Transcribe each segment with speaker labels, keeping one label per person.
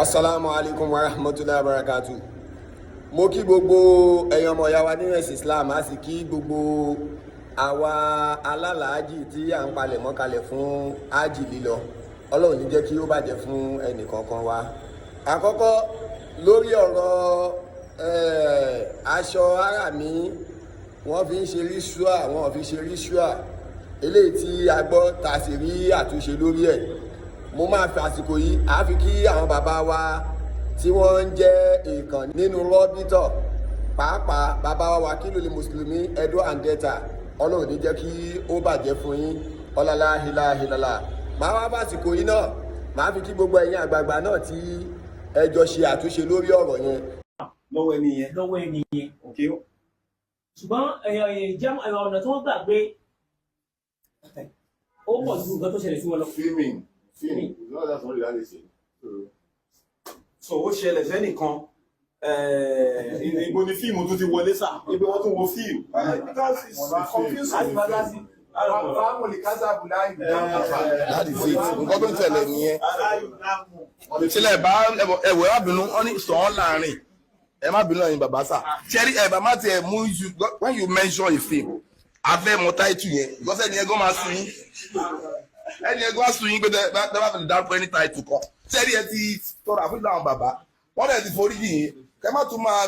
Speaker 1: Asalaamu alaykum wa rahmatulahi wa barakatu. Mo kí gbogbo ẹ̀yin ọmọ ìyá wa nínú ẹ̀sìn Islam, a sì kí gbogbo àwa alálàájì tí à ń palẹ̀ mọ́ kalẹ̀ fún ájì lílọ. Ọlọ́run ní jẹ́ kí ó bàjẹ́ fún ẹnì kọ̀ọ̀kan wa. Àkọ́kọ́, lórí ọ̀rọ̀ aṣọ ara mi, wọ́n fi ń ṣe ritual, wọ́n fi ṣe ritual, eléyìí tí a gbọ́ ta sì rí àtúnṣe lórí ẹ̀, mo máa fi àsìkò yìí àfi kí àwọn bàbá wa tí wọ́n ń jẹ́ ìkàn nínú rọ́bítọ̀, pàápàá bàbá wa Wákìlù Mùsùlùmí Edo and Delta. Ọlọ́run ní jẹ́ kí ó bàjẹ́ fún yín, ọlọ́lá hílàhílàlà. Màá wá fàsìkò yìí náà, màá fi kí gbogbo ẹ̀yin àgbààgbà náà tí ẹ jọ ṣe àtúnṣe lórí ọ̀rọ̀ yẹn.
Speaker 2: Lọ́wọ́ ẹni yẹn.
Speaker 3: Lọ́wọ́ ẹni yẹn. Ṣùgbọ́n ọ̀nà tí wọ́n gbà gbé ó pọ̀ ju nǹkan tó ṣẹlẹ̀ sí wọn lọ.
Speaker 4: Filming, film, it's not that's only that is.
Speaker 2: So ó ṣẹlẹ̀ sẹ́nìkan, ibo ni fíìmù tún ti wọlé sà? Ibi wọ́n tún wo fíìmù? Because it's confusing.
Speaker 4: That is it. Nǹkan tó ń ṣẹlẹ̀ nìyẹn. Sílẹ̀ bá ẹ̀wẹ̀ má bínú, wọ́n ní sàn án láàrin. Ẹ má bínú, ẹ̀yin bàbá sà. Ṣẹ́rí ẹ̀ bá má tiẹ̀ mú you when you mention a film, a fẹ́ mọ title yẹn. Because ẹni ẹgbọ́n máa sun yín. Ẹni ẹgbọ́n máa sun yín pé tẹ bá fi lè dárúkọ ẹni title kan. Ṣẹ́rí ẹ ti tọrọ àforíjì àwọn bàbá. Wọ́n dẹ̀ ti forí jì yín. Kẹ́ má tún máa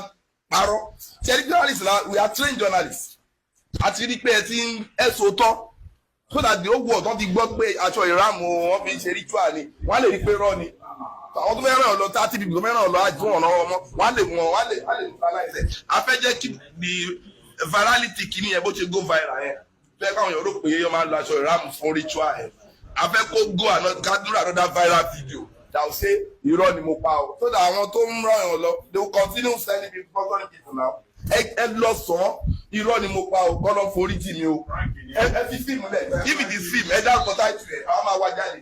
Speaker 4: parọ́. Ṣẹ́rí journalists la, we are trained journalists. A ti rí pé ẹ ti ń ẹ̀ sòótọ́ so that the whole world wọ́n ti gbọ́ pé aṣọ ìrámù wọ́n fi ń ṣe ritual ni, wọ́n á lè rí pé rọ́ ni. Àwọn tó fẹ́ ràn ọ́ lọ, 30 people tó fẹ́ ràn ọ́ lọ àjò wọn lọ́wọ́ mọ́, wọ́n á lè mú wọn, wọ́n á lè neutralize ẹ̀. A fẹ́ jẹ́ kí the virality kìíní yẹn, bó ṣe go viral yẹn, fẹ́ káwọn èèyàn rò pé wọ́n máa ń lo aṣọ ìrámù fún ritual yẹn, a fẹ́ kó go ká dúró another viral video that will say irọ́ ni mo pa o, so that àwọn tó ń ràn yàn lọ, they will continue sending people, sponsoring people now. Ẹ lọ sàn, irọ́ ni mo pa o, kọ́lọ́ forí jì mí o. Ẹ fi fíìmù lẹ̀. If it is film, ẹ dárúkọ title ẹ, àwọn máa wá jáde,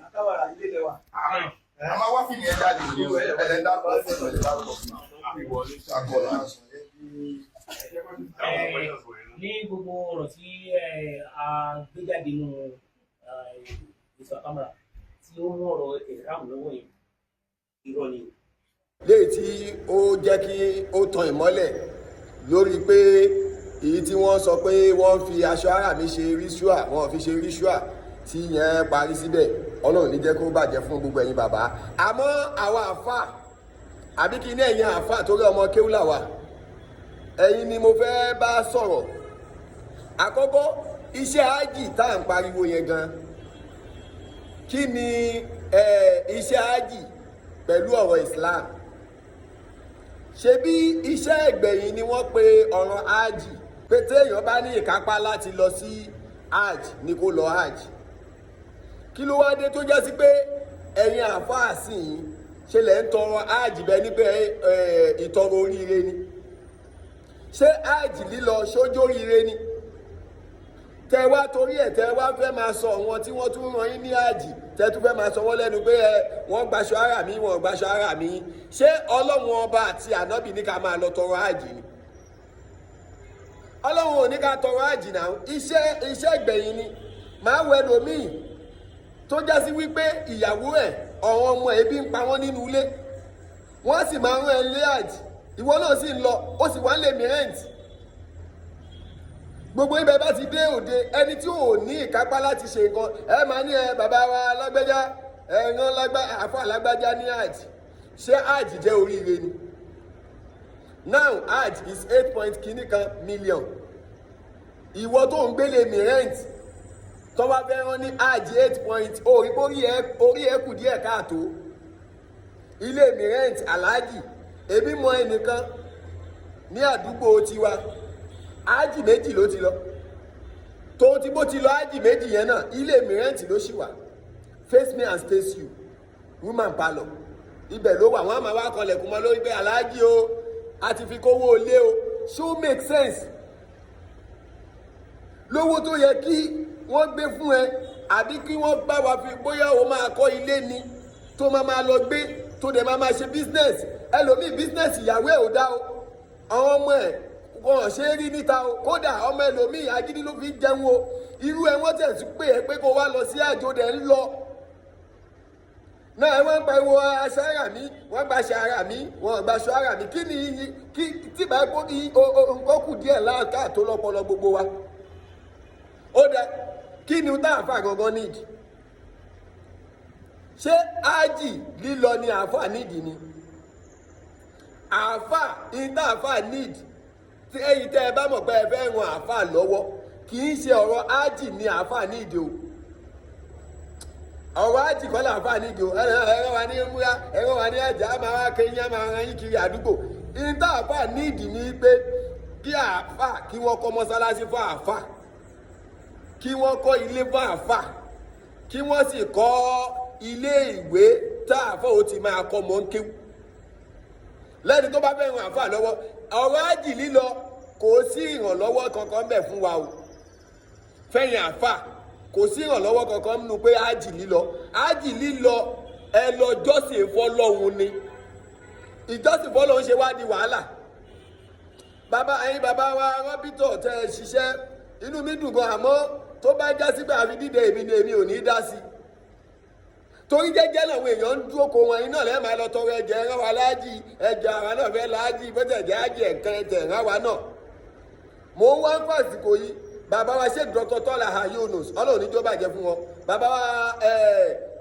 Speaker 4: àwọn máa wá fíìmù yẹn jáde. Ẹ dárúkọ fíìmù, ẹ dárúkọ fíìmù. Akọlà.
Speaker 3: Ní gbogbo ọ̀rọ̀ tí a gbé jáde nínú ètò àkàmàrà tí ó mú ọ̀rọ̀ ìráàmù lọ́wọ́ yẹn, irọ́ ni.
Speaker 1: Léyìí tí ó jẹ́ kí ó tan ìmọ́lẹ̀ lórí pé èyí tí wọ́n sọ pé wọ́n fi aṣọ ara mi ṣe ritual, wọ́n fi ṣe ritual, tí yẹn parí síbẹ̀. Ọlọ́run ní jẹ́ kó bàjẹ́ fún gbogbo ẹ̀yin bàbá. Àmọ́ àwa àfà, àbí kí ní ẹ̀yin àfà, torí ọmọ kéwúlà wà, ẹ̀yin ni mo fẹ́ bá sọ̀rọ̀. Àkọ́kọ́, iṣẹ́ ájì tá à ń pariwo yẹn gan, kí ni iṣẹ́ ájì pẹ̀lú ọ̀rọ̀ Islam? Ṣebí iṣẹ́ ìgbẹ̀yìn ni wọ́n pe ọ̀ràn ájì, pé téèyàn bá ní ìkápá láti lọ sí hajj ni kó lọ hajj. Kí ló wá dé tó jẹ́ sí pé ẹ̀yin àáfàá sì yín ṣe lẹ̀ ń tọrọ hajj bẹ́ẹ̀ ni pé ìtọrọ oríire ni? Ṣé hajj lílọ sójú oríire ni? Tẹ wá torí ẹ, tẹ wá fẹ́ máa sọ wọn tí wọ́n tún rán yín ní hajj, tẹ tún fẹ́ máa sọ wọ́n lẹ́nu pé ẹ wọ́n gbaṣọ ara mi, wọ́n gbaṣọ ara mi. Ṣé Ọlọ́run Ọba àti ànábì ní ká máa lọ tọrọ hajj ni? Ọlọ́run ò ní ká tọrọ hajj náà. Iṣẹ́ ìgbẹ̀yìn ni. Màá wọ ẹlòmíì tó já sí wípé ìyàwó ẹ̀, ọ̀rọ̀ ọmọ ẹ̀, ebi ń pa wọ́n nínú ilé, wọ́n sì máa ń rán ẹ lé hajj. Ìwọ náà sì ń lọ, ó sì wá ń lè mí rent. Gbogbo ibẹ̀ bá ti dé òde, ẹni tí ò ní ìkápá láti ṣe nǹkan, ẹ máa ní ẹ bàbá wa lágbájá, ẹ rán lágbá àfọ lágbájá ní hajj. Ṣé hajj jẹ́ oríire ni? Now, hajj is eight point kìíní kan million. Ìwọ tó ń gbélé mi rent, tó bá fẹ́ rán ní hajj eight point, orí orí ẹ kù díẹ̀ káàtó. Ilé mi rent, aláàjì, èmi mọ ẹnìkan ní àdúgbò tiwa, hajj méjì ló ti lọ. Tóun tí bó ti lọ hajj méjì yẹn náà, ilé mi rent ló ṣì wà. Face me and face you, woman parlour, ibẹ̀ ló wà. Wọ́n á máa wá kọlẹ̀kùn mọ́ lórí pé aláàjì o, a ti fi kówó lé o. Ṣó make sense? Lówó tó yẹ kí wọ́n gbé fún ẹ, àbí kí wọ́n bá wa fi, bóyá o máa kọ́ ilé ni tó máa máa lọ gbé, tó dẹ̀ máa máa ṣe business. Ẹlòmíì, business ìyàwó ẹ̀ ò dá o, àwọn ọmọ ẹ̀ wọn ṣe é rí níta o. Kódà ọmọ ẹlòmíì, agídí ló fi jẹun o. Irú ẹ, wọ́n tẹ̀ sí pé ẹ pé kó wá lọ sí àjò dẹ̀ ń lọ. Náà wọ́n ń pariwo aṣọ ara mi, wọ́n gba aṣọ ara mi, wọ́n gba aṣọ ara mi. Kí ni iyì kí tí bá kó kí nǹkan kù díẹ̀ láàká tó lọ́pọlọ gbogbo wa? Ó dẹ kí ni tá àáfà gangan nídìí? Ṣé ájì lílọ ni àáfà nídìí ni? Àáfà ìta àáfà nídìí tí ẹ̀yin tẹ́ ẹ bá mọ̀ pé ẹ fẹ́ ran àáfà lọ́wọ́, kì í ṣe ọ̀rọ̀ ájì ni àáfà nídìí o. Ọ̀rọ̀ ájì kọ́ làáfà nídìí o. Ẹ̀rọ wa ní múra, ẹ̀rọ wa ní ẹ̀jẹ̀ á máa wá kéyìn, á máa ran yín kiri àdúgbò. Ìta àáfà nídìí ni pé kí àáfà kí wọ́n kọ́ mọ́sálásí fún àáfà, kí wọ́n kọ́ ilé fún àáfà, kí wọ́n sì kọ́ ilé ìwé tá àáfà ó ti máa kọ́ mọ́ ń kéwú. Lẹ́ni tó bá fẹ́ ran àáfà lọ́wọ́, ọ̀rọ̀ ájì lílọ kò sí ìrànlọ́wọ́ kankan bẹ̀ fún wa o. Fẹ̀yìn àáfà, kò sí ìrànlọ́wọ́ kankan nínú pé ájì lílọ. Ájì lílọ, ẹ lọ jọ́sìn fọlọ́hun ni. Ìjọ́sìn fọlọ́hun ṣe wá di wàhálà. Bàbá, ẹ̀yin bàbá wa rọ́bìtọ̀ tẹ́ ẹ ṣiṣẹ́, inú mi dùn gan, àmọ́ tó bá já sí pé àfi dídé èmi ni, èmi ò ní í dá sí, torí jẹ́jẹ́ làwọn èèyàn ń dúró kó wọn iná lẹ́ẹ̀ máa lọ tọrọ ẹ̀jẹ̀. Ẹ̀ràn wa láàjì, ẹ̀jẹ̀ àwa náà fẹ́ láàjì, bó tẹ̀ jẹ́ àjì ẹ̀kan ẹ̀tẹ̀ ẹ̀ràn wa náà. Mò ń wá ń fàsìkò yìí, bàbá wa Sheikh Dr. Tọ́lá Yunus, Ọlọ́run ní jó bàjẹ́ fún wọn. Bàbá wa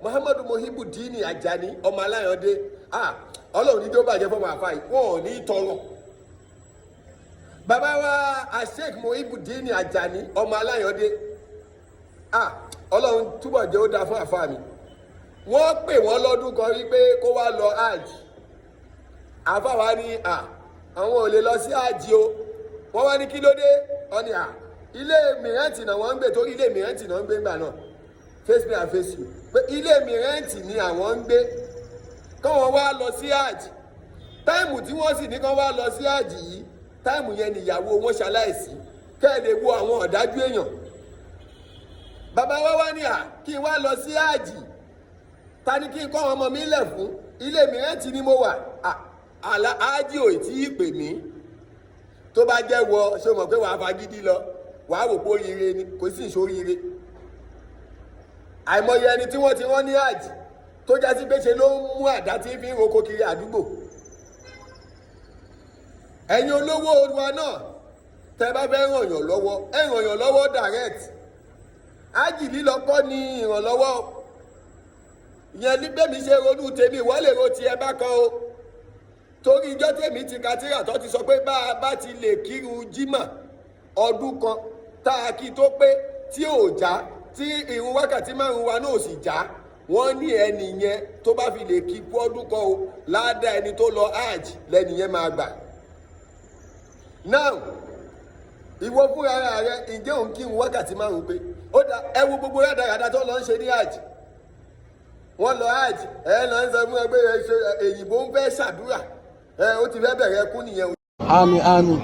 Speaker 1: Muhammadu Mohibu Dini Ajani ọmọ Aláyọ̀dé, Ọlọ́run ní jó bàjẹ́ fún wọn. Àfa yìí, wọn ò ní tọrọ. Bàbá wa Sheikh Mohibu Dini Ajani ọmọ Aláyọ̀dé, Ọlọ́run túbọ̀ jẹ́ ó dáa fún àfa mi. Wọ́n pè wọ́n lọ́dún kan wípé kó wá lọ hajj. Àfa wa ní à àwọn ò lè lọ sí hajj o. Wọ́n wá ní kí ló dé? Wọ́n ní à ilé mìíràn náà wọ́n ń gbé, torí ilé mìíràn náà ń gbé ńgbà náà. Face me and face you, pé ilé mìíràn ni àwọn ń gbé, káwọn wá lọ sí hajj. Time tí wọ́n sì ní kán wá lọ sí hajj yìí, time yẹn nìyàwó wọn ṣaláìsí. Kẹ́ ẹ lè wo àwọn ọ̀dájú èèyàn. Bàbá wa wá ní à kí n wá lọ sí hajj, ta ni kí n kọ́ ọmọ mi lẹ̀ fún? Ilé mìíràn tí ni mo wà, àlà ájì ò tí ì pè mí. Tó bá jẹ́ wọ, ṣé o mọ̀ pé wàá fagídí lọ, wàá wò pé oríire ni? Kò sí ìṣoríire. Àìmọye ẹni tí wọ́n ti rán ní àjì tó já sí pé ṣe ló ń mú àdá tí fi ń roko kiri àdúgbò. Ẹ̀yin olówó wa náà, tẹ́ bá fẹ́ ràn yàn lọ́wọ́, ẹ ràn yàn lọ́wọ́ direct. Ájì lílọ kọ́ ni ìrànlọ́wọ́ ìyẹn. Ní bẹ́ẹ̀ mi ṣe ronú tèmi, ìwọ lè ro tiẹ̀ bákan o, torí ijọ́ tèmi ti ka tírà tó ti sọ pé bá a bá ti lè kírun jímọ̀ ọdún kan tá a kí tó pé tí ò já, tí ìrun wákàtí 5 wa náà ò sì já, wọ́n ní ẹnì yẹn tó bá fi lè kí kú ọdún kan o, ládàá ẹni tó lọ hajj lẹ́ni yẹn máa gbà. Now, ìwọ fúnra rẹ, ǹjẹ́ òun kírun wákàtí 5 pé? Ó dá ẹ wo gbogbo rádaràda tó lọ ń ṣe ní hajj. Wọ́n lọ hajj, ẹ lọ ń sọ fún ẹ pé èyìnbó ń fẹ́ ṣàdúrà, ẹ ó ti fẹ́ bẹ̀rẹ̀ ẹkún nìyẹn o.
Speaker 5: Àmín, àmín.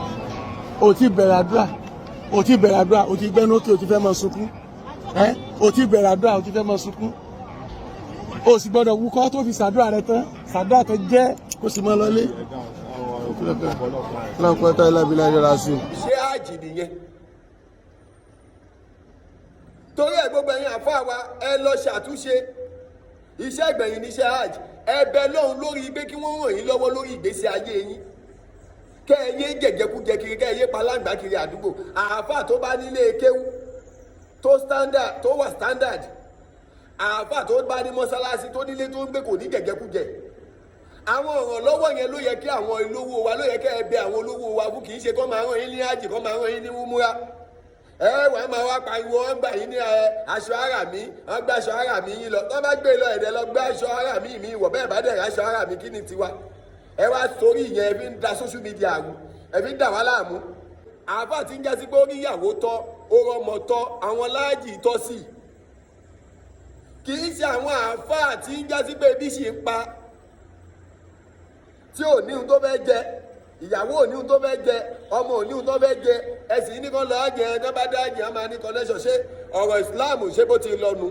Speaker 5: O ti bẹ̀rẹ̀ àdúrà, o ti bẹ̀rẹ̀ àdúrà, o ti gbẹ́nu ókè, o ti fẹ́ máa sunkún ẹ. O ti bẹ̀rẹ̀ àdúrà, o ti fẹ́ máa sunkún. O sì gbọ́dọ̀ wúkọ́ tó fi ṣàdúrà rẹ tán. Ṣàdúrà tó jẹ́ kó sì mọ́ lọlé. Lọ́pọ̀ ilé abilá sí.
Speaker 1: Ṣé hajj nìyẹn? Torí ẹ gbogbo ẹ̀yin àfáà wa, ẹ lọ ṣàtúnṣe. Iṣẹ́ ìgbẹ̀yìn níṣẹ́ hajj. Ẹ bẹ lọ́hùn lórí pé kí wọ́n ràn yín lọ́wọ́ lórí ìgbésí ayé yín, kẹ́ ẹ yé jẹ̀jẹ̀kújẹ kiri, kẹ́ ẹ yé palangba kiri àdúgbò. Àáfàá tó bá nílé kéwú tó standard, tó wà standard, àáfàá tó bá ní mọ́sálásí, tó nílé tó ń gbé, kò ní jẹ̀jẹ̀kújẹ. Àwọn ìrànlọ́wọ́ yẹn ló yẹ kí àwọn olówó wa, ló yẹ kẹ́ ẹ bẹ àwọn olówó wa fún. Kì í ṣe kọ́ máa rán yín ní hajj, kọ́ máa rán yín ní wúmúra. Ẹ wàá máa wá pariwo wọn gbà yín ní ẹ aṣọ ara mi, wọn gbé aṣọ ara mi yín lọ. Tó bá gbé lọ, ẹ̀dẹ̀ lọ gbé aṣọ ara mi mi wọ̀ bẹ́ẹ̀ bá dẹ̀ aṣọ ara mi, kí ni tiwa? Ẹ wá sórí ìyẹn, ẹ fi ń da social media rú, ẹ fi ń dà wá láàmú. Àáfà tí ń jásí pé ó rí ìyàwó tọ́, ó rọmọ tọ́, àwọn láàjì tọ́ sí, kì í ṣe àwọn àáfà tí ń jásí pé ebi sì ń pa, tí ò ní ohun tó fẹ́ jẹ, ìyàwó ò ní ohun tó fẹ́ jẹ, ọmọ ò ní ohun tó fẹ́ jẹ. Ẹ̀sìn ní kan lọ́ọ́ jẹ, tó bá dá jẹ, ọmọ ní connection. Ṣé ọ̀rọ̀ Islam, ṣé bó ti lọ́nu?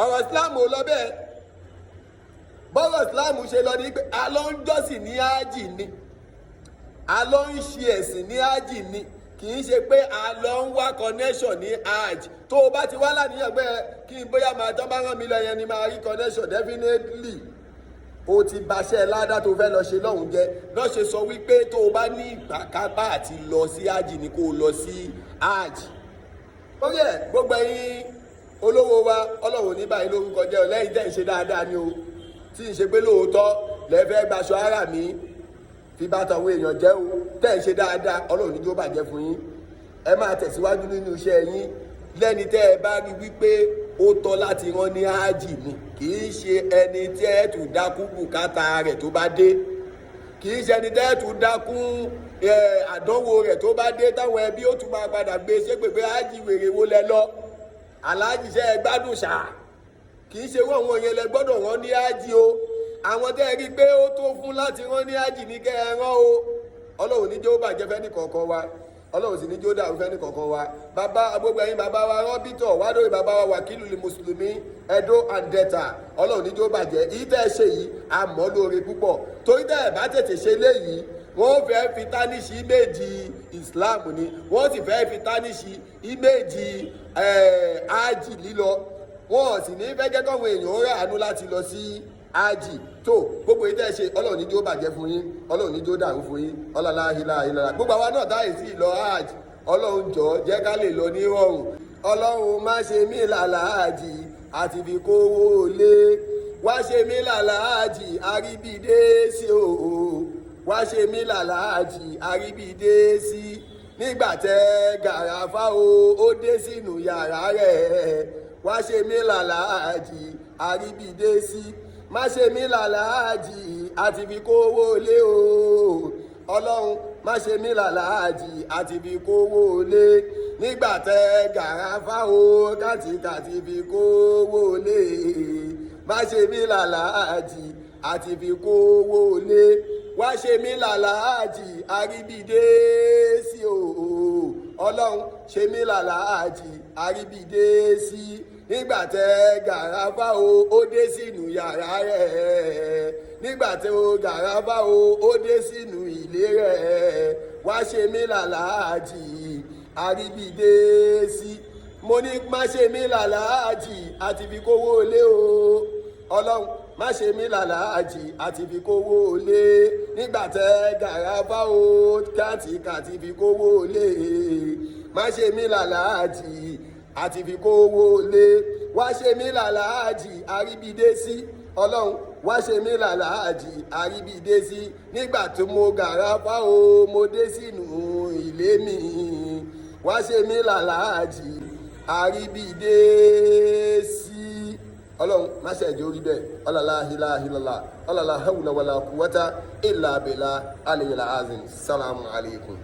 Speaker 1: Ọ̀rọ̀ Islam ò lọ bẹ́ẹ̀. Bọ́rọ̀ Islam ṣe lọ ní pé alọ́ ń jọ́sìn ní ájì ni, alọ́ ń ṣe ẹ̀sìn ní ájì ni. Kì í ṣe pé a lọ ń wá connection ní hajj. Tó o bá ti wá láníyàn pé kí n bóyá máa tán bá rán mi lọ yẹn ni máa rí connection, definitely o ti baṣẹ́ ládá tó fẹ́ lọ ṣe lọ́hùn jẹ́. Lọ́ ṣe sọ wípé tó o bá ní ìgbàkápá àti lọ sí hajj ni kó o lọ sí hajj. Ó yẹ gbogbo ẹ̀yin olówó wa, Ọlọ́run ní báyìí lórúkọ jẹ́ ọ lẹ́yìn tẹ́ ń ṣe dáadáa ni o, tí ń ṣe pé lóòótọ́ lẹ́fẹ́ gbaṣọ ara mi fi bá tàwọn èèyàn jẹ́ o. Tẹ́ ń ṣe dáadáa, Ọlọ́run ní jó bàjẹ́ fún yín. Ẹ máa tẹ̀síwájú nínú iṣẹ́ yín. Lẹ́ni tẹ́ ẹ bá rí wípé ó tọ́ láti rán ní ájì ni, kì í ṣe ẹni tí ẹ tún dákú bùkátà rẹ̀ tó bá dé, kì í ṣe ẹni tẹ́ ẹ tún dákú àdánwò rẹ̀ tó bá dé, táwọn ẹbí ó tún máa padà gbé ṣépè pé ájì wèrè wo lẹ lọ, aláàjì ṣe ẹ gbádùn ṣá. Kì í ṣe irú àwọn yẹn lẹ gbọ́dọ̀ rán ní ájì o. Àwọn tẹ́ ẹ rí pé ó tó fún láti rán ní ájì ní kẹ́ ẹ rán o. Ọlọ́run ní jẹ́ ó bàjẹ́ fẹ́ ní kọ̀ọ̀kan wa, Ọlọ́run sì ní jẹ́ ó dàrú fẹ́ ní kọ̀ọ̀kan wa. Bàbá, gbogbo ẹ̀yin bàbá wa rọ́bìtọ̀ wá lórí bàbá wa wàkílù lè mùsùlùmí Edo and Delta, Ọlọ́run ní jẹ́ ó bàjẹ́. Èyí tẹ́ ẹ ṣe yìí, a mọ̀ lóore púpọ̀, torí tẹ́ ẹ bá tètè ṣe léyìí, wọ́n fẹ́ fi tarnish image Islam ni, wọ́n sì fẹ́ fi tarnish image ájì lílọ. Wọ́n sì ní fẹ́ jẹ́ káwọn èèyàn ó ràánú láti lọ sí ájì. Tó gbogbo yìí tẹ́ ẹ ṣe, Ọlọ́run ní jẹ́ ó bàjẹ́ fún yín, Ọlọ́run ní jẹ́ ó dàrú fún yín. Ọlọ́lá ìlà ìlà. Gbogbo àwa náà táyì sí lọ ájì, Ọlọ́run jọ̀ọ́ jẹ́ ká lè lọ ní rọrùn. Ọlọ́run má ṣe mí làlàájì àti fi kówó lé wá, ṣe mí làlàájì àríbídé sí o, wá ṣe mí làlàájì àríbídé sí. Nígbà tẹ gàràfà o, ó dé sínú yàrá rẹ̀, wá ṣe mí làlàájì àríbídé sí. Má ṣe mí làlàájì àti fi kówó lé o. Ọlọ́run má ṣe mí làlàájì àti fi kówó lé. Nígbà tẹ gàràfà o, kàtìkàtì fi kówó lé. Má ṣe mí làlàájì àti fi kówó lé, wá ṣe mí làlàájì àríbídé sí o. Ọlọ́run ṣe mí làlàájì àríbídé sí. Nígbà tẹ gàràfà o, ó dé sínú yàrá rẹ̀. Nígbà tẹ o gàràfà o, ó dé sínú ilé rẹ̀, wá ṣe mí làlàájì àríbídé sí. Mo ní má ṣe mí làlàájì àti fi kówó lé o. Ọlọ́run má ṣe mí làlàájì àti fi kówó lé. Nígbà tẹ gàràfà o, kàtìkàtì fi kówó lé. Má ṣe mí làlàájì àti fi kówó lé, wá ṣe mí làlàájì àríbídé sí. Ọlọ́run wá ṣe mí làlàájì àríbídé sí. Nígbà tí mo gàràfà o, mo dé sínú ilé mi, wá ṣe mí làlàájì àríbídé sí. Ọlọ́run má ṣe ẹ̀jẹ̀ orí bẹ́ẹ̀. Ọlọ́lá ilaha, ọlọ́lá hawla wala quwwata illa billah aliyil azim. Salamu alaykum.